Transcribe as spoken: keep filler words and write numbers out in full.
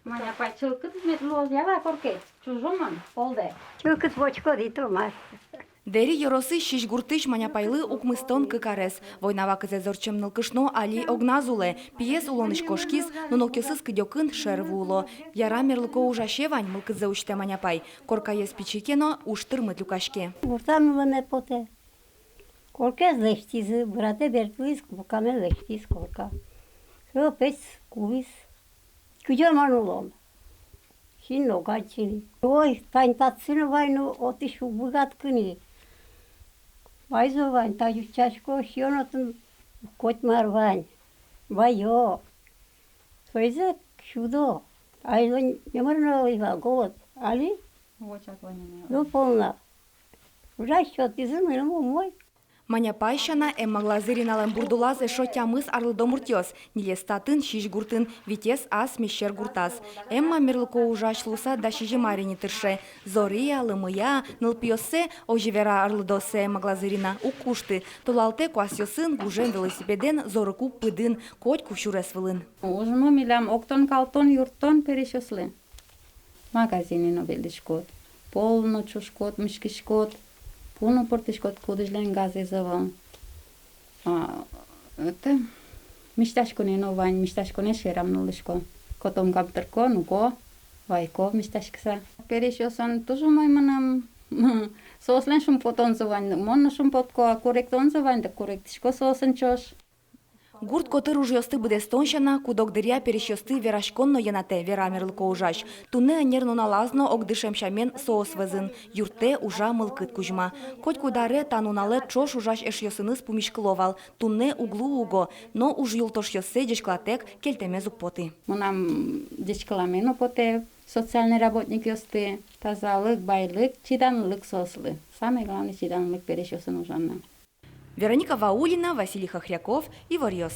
Маняпай, чылкыт мед луоз, я вай коркаез, чужо мон, полдэ. Чылкыт вочкод итомас. Дэри ёросысь Сизьгуртысь Маняпайлы укмыстон кык арес. Война вакытэ ортчем нылкышно али огназ улэ. Пиез улонысь кошкиз, нунокъёсыз кыдёкын, шер вуыло. Яра мерлыко ужасе вань, мылкыдзэ усьтэ Маняпай. Коркаез пичи ке но, уж тырмыт люкаське. Гуртам улэме потэ. Коркаез лэсьтӥзы, быратэ бертылӥз, куркаме лэсьтӥз корка. Со пӧсь кулӥз. Кыдёман улон. Син но кадь син. Ой, тань татчы но вань но, отысь уг быгатӥськы ни. Вайзо вань, тазь утчасько, сиён отын котьмар вань. Вайо. Соизэ сюдо. Азьло номыр но ӧвӧл вал, голод. Али? Вочак вань. Ну, полна. Ужась сётӥзы, мыным умой. Маняпай сяна, Эмма Глазыриналэн бурдулаз эшшо тямыс арлыдо муртъёс. Ньылез татын, Сизьгуртын, витез ас Мещер гуртаз. Эмма мерлыко ужась луыса дас сизьым ар ини тырше. Зория, лымыя, нылпиоссэ, озьы вера арлыдооссэ Эмма Глазырина, уг кушты. Толалтэ куасъёсын, гужем велосипеден, зорыку пыдын, котьку сюрес вылын. Ужмо милям октон-калтон, юрттон пересьёслы. Магазинын но ветлӥськод, пол но ӵушкод, миськиськод, пу но пыртӥськод, кудӥзлэн газэз ӧвӧл. А, это, мисьтаськонэ но вань, мисьтаськонэ шерам нуллӥсько. Котомкам тырко, нуко, вайко мисьтаськыса. Пересьёсын туж умой мыным. Соослэн шумпотонзы вань, мон но шумпотко, а куректонзы вань, дак куректӥсько соосын ӵош. Гурт котыр ужъёсты быдэстон сяна, куд-ог дыръя пересьёсты вераськон но йӧнатэ, вера мерлыко ужась. Туннэ ӧнер нуналаз но огдышем сямен соос вӧзын. Юрттэ, ужа, мылкыд кузьма. Котькуд аре та нуналэ ӵош ужась эшъёсыныз пумиськыло вал. Туннэ уг луы уго, но уж юлтошъёссэ ӟечкылатэк кельтэмез уг поты. Мынам ӟечкыламе но потэ социальный работникъёсты, тазалык, байлык, чиданлык соослы. Самый главный чиданлык пересьёсын ужаны. Вероника Ваулина, Василий Хохряков, «Иворъёс».